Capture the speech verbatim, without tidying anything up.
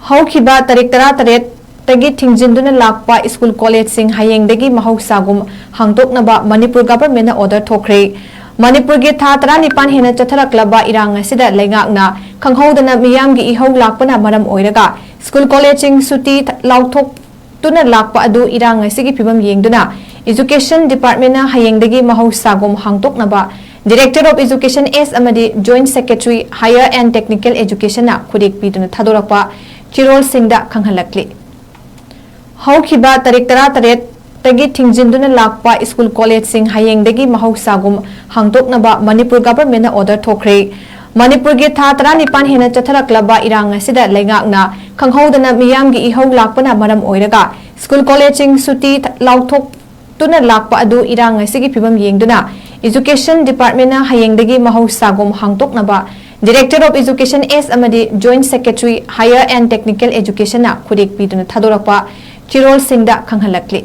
ꯍꯧꯈꯤꯕ ꯇꯥꯔꯤꯛ ꯇꯔꯥꯇꯔꯦꯠꯇꯒꯤ ꯊꯤꯡꯖꯤꯟꯗꯨꯅ ꯂꯥꯛꯄ ꯁ꯭ꯀꯨꯜ ꯀꯣꯂꯦꯖꯁꯤꯡ ꯍꯌꯦꯡꯗꯒꯤ ꯃꯍꯧꯁꯥꯒꯨꯝ ꯍꯥꯡꯗꯣꯛꯅꯕ ꯃꯅꯤꯄꯨꯔ ꯒꯚꯔꯟꯃꯦꯟꯠꯅ ꯑꯣꯔꯗꯔ ꯊꯣꯛꯈ꯭ꯔꯦ꯫ ꯃꯅꯤꯄꯨꯔꯒꯤ ꯊꯥ ꯇꯔꯥꯅꯤꯄꯥꯟ ꯍꯦꯟꯅ ꯆꯠꯊꯔꯛꯂꯕ ꯏꯔꯥꯡ ꯑꯁꯤꯗ ꯂꯩꯉꯥꯛꯅ ꯈꯪꯍꯧꯗꯅ ꯃꯤꯌꯥꯝꯒꯤ ꯏꯍꯧ ꯂꯥꯛꯄꯅ ꯃꯔꯝ ꯑꯣꯏꯔꯒ ꯁ꯭ꯀꯨꯜ ꯀꯣꯂꯦꯖꯁꯤꯡ ꯁꯨꯇꯤ ꯂꯥꯎꯊꯣꯛꯇꯨꯅ ꯂꯥꯛꯄ ꯑꯗꯨ ꯏꯔꯥꯡ ꯑꯁꯤꯒꯤ ꯐꯤꯕꯝ ꯌꯦꯡꯗꯨꯅ ꯏꯖꯨꯀꯦꯁꯟ ꯗꯤꯄꯥꯔꯠꯃꯦꯟꯠꯅ ꯍꯌꯦꯡꯗꯒꯤ ꯃꯍꯧꯁꯥꯒꯨꯝ ꯍꯥꯡꯗꯣꯛꯅꯕ Director of Education S ꯑꯃꯗꯤ Joint Secretary Higher and Technical Educationꯅ ꯈꯨꯗꯦꯛ ꯄꯤꯗꯨꯅ ꯊꯥꯗꯣꯔꯛꯄ ꯆꯦꯔꯣꯜꯁꯤꯡꯗ ꯈꯪꯍꯜꯂꯛꯂꯤ꯫ ꯍꯧꯈꯤꯕ ꯇꯥꯔꯤꯛ ꯇꯔꯥꯇꯔꯦꯠꯇꯒꯤ ꯊꯤꯡꯖꯤꯟꯗꯨꯅ ꯂꯥꯛꯄ ꯁ꯭ꯀꯨꯜ ꯀꯣꯂꯦꯖꯁꯤꯡ ꯍꯌꯦꯡꯗꯒꯤ ꯃꯍꯧꯁꯥꯒꯨꯝ ꯍꯥꯡꯗꯣꯛꯅꯕ ꯃꯅꯤꯄꯨꯔ ꯒꯚꯔꯟꯃꯦꯟꯠꯅ ꯑꯣꯔꯗꯔ ꯊꯣꯛꯈ꯭ꯔꯦ꯫ ꯃꯅꯤꯄꯨꯔꯒꯤ ꯊꯥ ꯇꯔꯥꯅꯤꯄꯥꯟ ꯍꯦꯟꯅ ꯆꯠꯊꯔꯛꯂꯕ ꯏꯔꯥꯡ ꯑꯁꯤꯗ ꯂꯩꯉꯥꯛꯅ ꯈꯪꯍꯧꯗꯅ ꯃꯤꯌꯥꯝꯒꯤ ꯏꯍꯧ ꯂꯥꯛꯄꯅ ꯃꯔꯝ ꯑꯣꯏꯔꯒ ꯁ꯭ꯀꯨꯜ ꯀꯣꯂꯦꯖꯁꯤꯡ ꯁꯨꯇꯤ ꯂꯥꯎꯊꯣꯛꯇꯨꯅ ꯂꯥꯛꯄ ꯑꯗꯨ ꯏꯔꯥꯡ ꯑꯁꯤꯒꯤ ꯐꯤꯕꯝ ꯌꯦꯡꯗꯨꯅ ꯏꯖꯨꯀꯦꯁꯟ ꯗꯤꯄꯥꯔꯠꯃꯦꯟꯠꯅ ꯍꯌꯦꯡꯗꯒꯤ ꯃꯍꯧꯁꯥꯒꯨꯝ ꯍꯥꯡꯗꯣꯛꯅꯕ Director of Education S ꯑꯃꯗꯤ Joint Secretary Higher and Technical Educationꯅ ꯈꯨꯗꯦꯛ ꯄꯤꯗꯨꯅ ꯊꯥꯗꯣꯔꯛꯄ ꯆꯦꯔꯣꯜꯁꯤꯡꯗ ꯈꯪꯍꯜꯂꯛꯂꯤ꯫